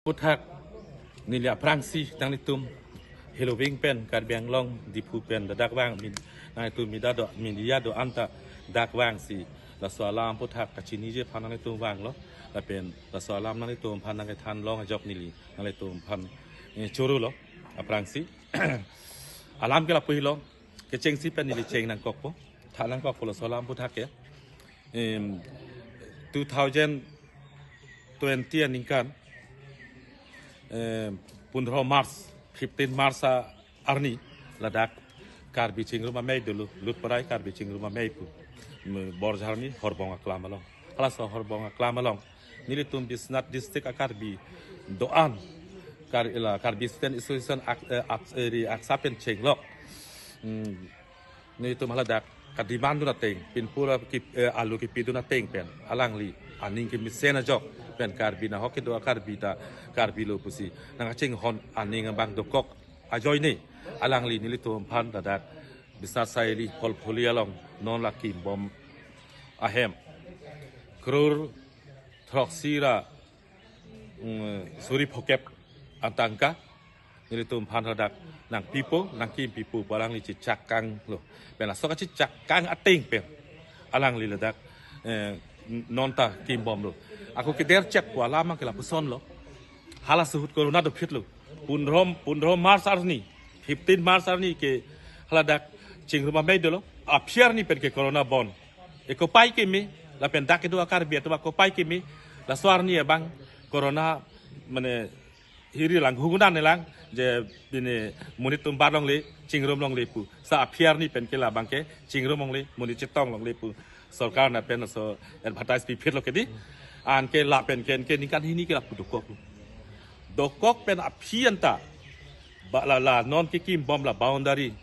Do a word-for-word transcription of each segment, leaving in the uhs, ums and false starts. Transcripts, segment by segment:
Aputhak neli aphrangsi nanglitum Heloving pen Karbi Anglong Diphu pen ladak vang min nanglitum media do, media do-an ta dak vangsi laso alam aputhak kachiniji aphan nanglitum vanglo, lapen laso alam nanglitum aphan nangkethan long ajok neli nanglitum aphan, eh, chorolo aphrangsi. Alam ke lapu helo, kechengsi pen neli cheng nangkokpo, tha nangkokpo laso alam aputhak ke. Em, two thousand twenty aningkan, em, pundro March, fifteen March a arni ladak Karbi Chingrum Amei dolo, Lutparai Karbi Chingrum Amei pu. Me Borjarmi Horbong aklam along. Halaso Horbong aklam along nelitum Biswanath district a-Karbi do-an Kar, la Karbi Student Association ak, eh, ak, eh, ri aksa pen chenglok. Hmm, nelitum haladak kademand dun ateng, pinpura ki, eh, alu kipidun ateng pen alangli aning kemesen ajok pen Karbi nahok kedo a-Karbi ta Karbi lo pusi nangkachinghon aning abang dokok ajoine alangli nelitum aphan ladak Biswanath Saili Pholpholi along non la kimbom ahem crore throksi ra, mm, suri phokep atangka nelitum aphan ladak nangpipo, nangkimpipo pu alangli chechak kanglo. Pen laso kachechak kang ateng pen alangli ladak, eh, non ta kimbomlo. Ako keder chek pu alam ke lapusonlo. Halaso ahut corona dopitlo. Pundro, pundro March arni, fifteen March arni ke haladak Chingrum Amei dolo. Aphi arni pen ke corona bon. E kopai keme, lapen dak kedo a-Karbi atum akopai keme, laso arni abang corona mane hiri lang, hugunan lang, je bini monit atum bar longle, chingrum longle pu. Sa aphi arni pen ke labang ke chingrum longle, monit chetong longle pu. Sorkar na pen laso advertise piphitlo ke di. Anke lapen ke, anke ningkan hini ke lapu dokok. Dokok pen aphi anta, ba la, la non kekimbom la boundary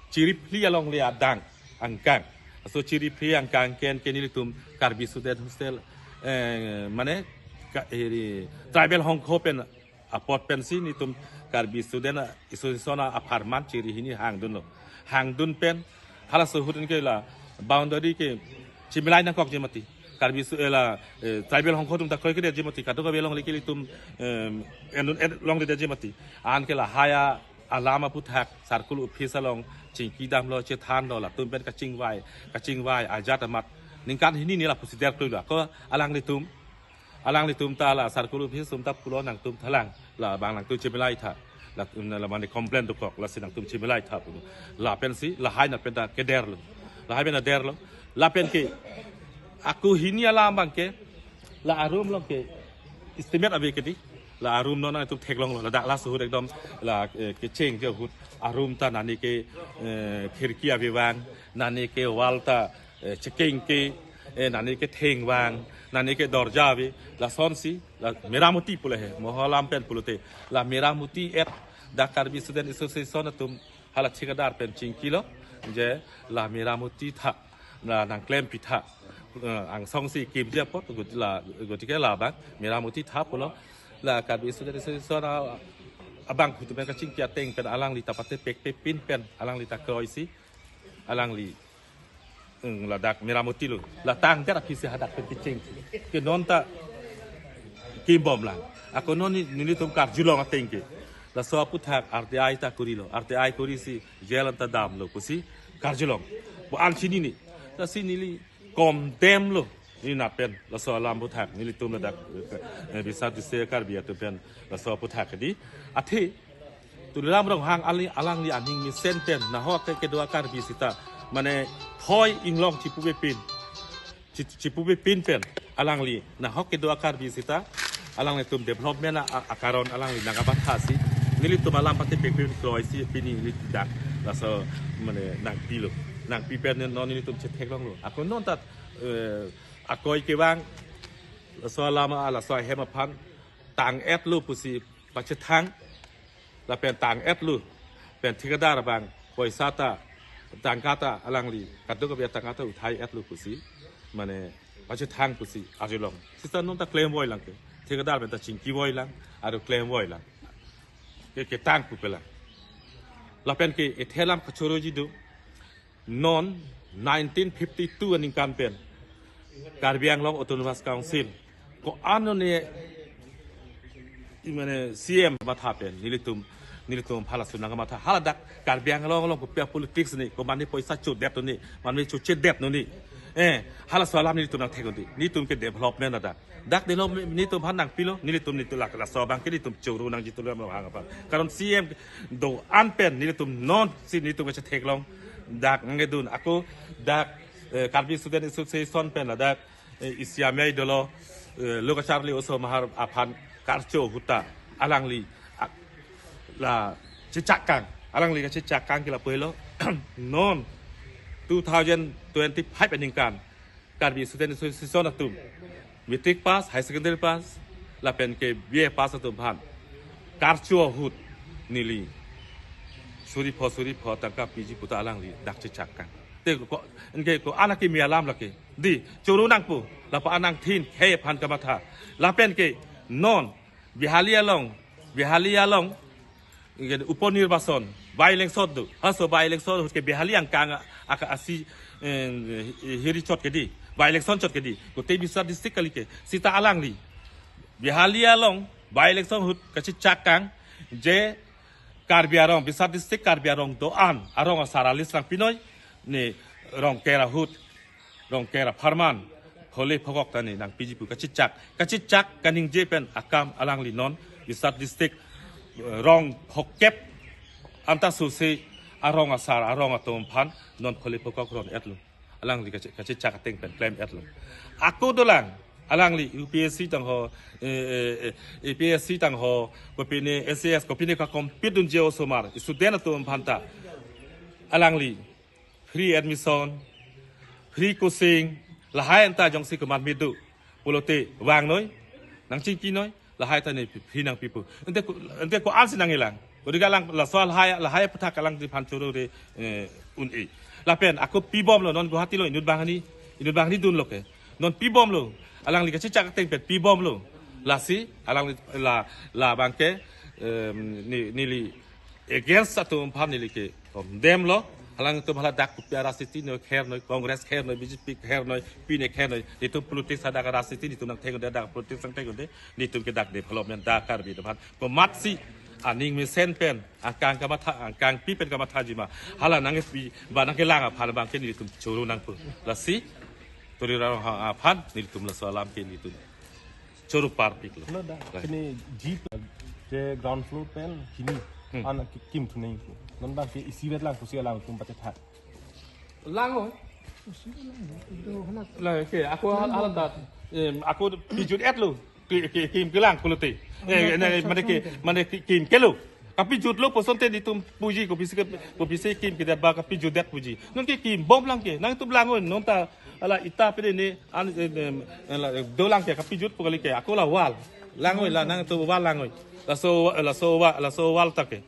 Chiriphli alongle adang angkang. Laso Chiriphli angkang ke, anke nelitum Karbi Student Hostel, eh, mane ka, eri, tribal hongkho pen apot pensi nelitum Karbi Student Association apharman chiri hini hangdunlo. Hangdun pen halaso ahut anke la boundary ke chimilai nangkokji mati. Karbi Stu, eh, la, eh, tribal hongkho atum ta kroikredetji mati. Kadokave alongle ke ilitum, em, en, en longledetji mati. Anke lahai alam aputhak circle office along chingki damlo, chethanlo, latum pen kachingvai, kachingvai ajat amat ningkan hini ni lapusi derkluilo. Ako alanglitum, alanglitum ta la circle office atum ta pulo nangtum thalang, labang nangtum chimilai tha. La, la mane complain dokok, lasi nangtum chimilai tha pulo. Lapensi lahai na pen ta kederlo. Lahai pen ta derlo. Lapen ke ako hini alam abang ke la arum along ke estimate ave ke di. La arum non nangtum theklonglo. Ladak laso ahut ekdom la, eh, kechengji ahut arum ta nani ke, eh, khirki avevang, nani ke wall ta, eh, chekeng ke, eh, nani ke thengvang, nani ke dorja ave. Lasonsi la meramoti pulo he, mo alam pen pulote. La meramoti et dak Karbi Student Association atum hala thikadar pen chingkilo, je la meramoti tha, la nangklempi tha, eh, angsongsi kimji apot, got-, la, gotike labang meramoti tha pulo. La Karbi Student Association a, abangphu atum pen kachingki ateng pen alangli ta patepekpe pin pen alangli ta kroisi, alangli, mm, ladak meramotilo. La tangdet aphisi hadak pen kecheng. Ke non ta kimbom lang. Ako non ni, nelitum karjulong ateng ke. Laso aputhak R T I ta kurilo. R T I kurisi jail anta damlo pusi karjulong. Bo an chinine. Lasi neli condemn lo. Neli na pen laso alam aputhak nelitum ladak, eh, Biswanath district Karbi atum pen laso aputhak di. Athe Tuliram Ronghang ali, alangli aning mesen pen nahok ke kedo a-Karbi sita mane thoi inglong chipupe pin, chi-, chipupe pin pen alangli nahok kedo a-Karbi sita alanglitum development a, a, akaron alangli nangkabathasi nelitum alam patepekpe kroisi pini neli dak laso mane nangpilo, nangpi pen non nelitum chetheklonglo. Ako non ta, eh, akoi kevang laso alam a, laso ahem aphan tang-etlo pusi pachethang, lapen tang-etlo pen thikadar abang poisa ta, tangka ta alangli kadokave tangka ta uthai-etlo pusi mane pachethang pusi arjulong. Sita non ta klemvoi lang ke, thikadar pen ta chingkivoi lang, aru klemvoi lang. Ke, ketang pupe lang. Lapen ke ethe alam kachoroji do. Non nineteen fifty-two aningkan pen Karbi Anglong Autonomous Council ko-an ne Mane C M matha pen nelitum, nelitum halaso nangkamatha. Hala dak Karbi Anglong along kopi a-politics ni, komatne poisa chodet ni, matne chochedet ni. Eh, halaso alam nelitum nangthek-un-e. Nelitum ke development ada. Dak development nelitum aphan nangpilo, nelitum, nelitum lak laso abang ke nelitum choro nangji tulam lo hang aphan. Karon C M do-an pen nelitum nonsi nelitum kachetheklong. Dak nangkedun ako dak, eh, Karbi Student Association pen ladak, eh, isi amei dolo, eh, lo kacharli oso mahar aphan karcho ahut ta alangli, ah, la chechak kang, alangli kachechak kang ke lapu helo. Non two thousand twenty-five aningkan Karbi Student Association atum matric pass, higher secondary pass, lapen ke B A pass atum aphan karcho ahut neli suri pho suri pho tangka piji pu ta alangli dak chechak kang. Te ko, anke ko-an akimi alam lake. Dei, choro nangpo, lapu anang thin khei aphan kamatha. Lapen ke non Behali along, Behali along, nge upo nirbachan, by-election do. Halaso by-election ahut ke Behali angkang aka asi, eh, hiri chot ke dei, by-election chot ke dei. Kote Biswanath district kali ke, seta alangli Behali along by-election ahut kachechak kang, je Karbi arong, Biswanath district Karbi arong do-an arong asar a-list nangpinoi, ne Rongker ahut, Rongker apharman, phole phokok ta ne nangpiji pu kachechak, kachechak kaningje pen akam alangli non Biswanath district, eh, rong phokep anta sose arong asar arong atum aphan non phole phokok ron-etlo. Alangli kache, kachechak ateng pen klem-etlo. Ako dolang, alangli U P S C tangho, eh, eh, eh, U P S C tangho, kopine S A S, kopine ka-compete dunji osomar, student atum aphan ta alangli free admission, free coaching, lahai anta jongsi komatme do pulote vangnoi, nangchingkinoi, lahai ta ne free nangpipo. Ante ko, ante ko-ansi nangkelang. Kodika alang laso lahai, lahai aputhak alangli aphan choro re, eh, un-e. Lapen ako pibomlo, non Guwahati lo inut banghini, inut banghini dunlo ke. Non pibomlo, alangli kachechak ateng pen pibomlo. Lasi alangli la, la abang ke, em, ne, neli against atum aphan neli ke condemn lo. Alangtum hala dak kopi a-rajniti noi, khernoi, Congress khernoi, B J P khernoi, pine khernoi. Nelitum politics hadak rajniti, nelitum nangthek-un-e, dak politics nangthek-un-e. Nelitum ke dak development dak Karbi atum aphan komatsi aning mesen pen, angkang kamatha, angkangpi pen kamathaji ma, hala nangkepi, ba nangkelang aphan abang ke nelitum choro nangpo. Lasi Tuliram Ronghang aphan nelitum laso alam ke nelitum choro parpiklo. Lo da, Right. Kini jeep je ground floor pen hini Hmm. an ki-, kim thunei. Non abang ke isi vet lang pusi alangtum pachetha. Lang oi. Lang ke, ako hal, hal dat. Em, ako pijut-etlo. Ki, ki, kim kelang pulote. Eh, ne, mane ke, mane ki, kim kelo. Kapijutlo pu asonte nelitum puji, kopisi ke, kopisi kim kedet ba kapijutdet puji. Non ke kimbom lang ke, nangtum lang oi, non ta ala ita pede ne, an, eh, em, ala, eh, dolang ke, kapijut pu kali ke, ako la wall. Lang oi, la nangtum wall lang oi. Laso, laso wall, laso wall ta ke.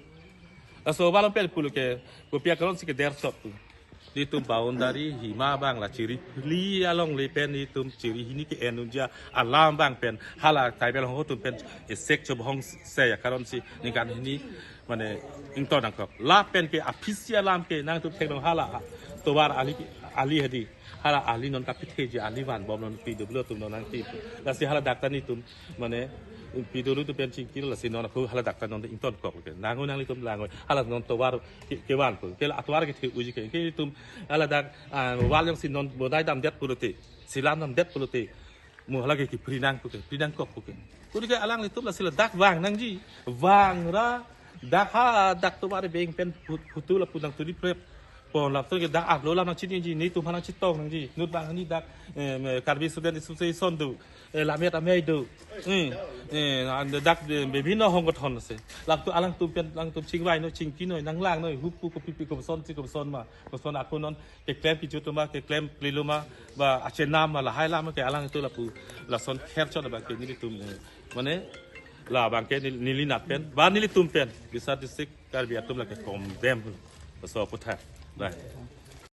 Laso wall pen pulo ke, kopi akaron si keder chot pu. Nelitum boundary hima abang la chiri phli along le pen nelitum chiri hini ke-en unji alam abang pen hala tribal hong atum pen esek chobhong se ya, karon si ningkan hini mane ington nangkok. Lapen ke aphisi alam ke nangtum theklong hala tovar ali, ali hadi. Hala ali non kapitheji ali vanbom non P W atum non nangti. Lasi hala dak ta nelitum mane P W atum pen chingkir, lasi non ako hala dak ta non ingtonkok ke. Nang oi, nanglitum lang oi. Hala non tovar ke, kevan pu. Ke la atovar kethe unji ke. Ke nelitum hala dak, ah, wall jongsi non bonai damdet pulote, selam damdet pulote, mo hala ke kipri nang pu ke, pri nangkok pu ke. Kodika alanglitum lasi ladak vang nangji. Vangra dak ha dak tovar beng pen phu-, phutu lapu nangturi prep. Pon lapu ke dak arlo alam nangchiniji, nelitum aphan nangchetong nangji. Inut banghini dak, em, Karbi Student Association do, eh, Lammet Amei do. Hmm. Eh, an dak, eh, bibhinno hongkothon ase. Lapu alangtum pen, alangtum chingvainoi, chingkinoi, nanglangnoi, hupu kopipi kosonsi koson ma, koson ako non keklem kejut ma, keklem klilo ma, ba achenam ma, lahai alam ke alangtum lapu lason kherchot abang ke nelitum, eh, mane la abang ke nel-, neli nat pen, ba nelitum pen, Biswanath district Karbi atum lake condemn. Laso aputhak. Bai.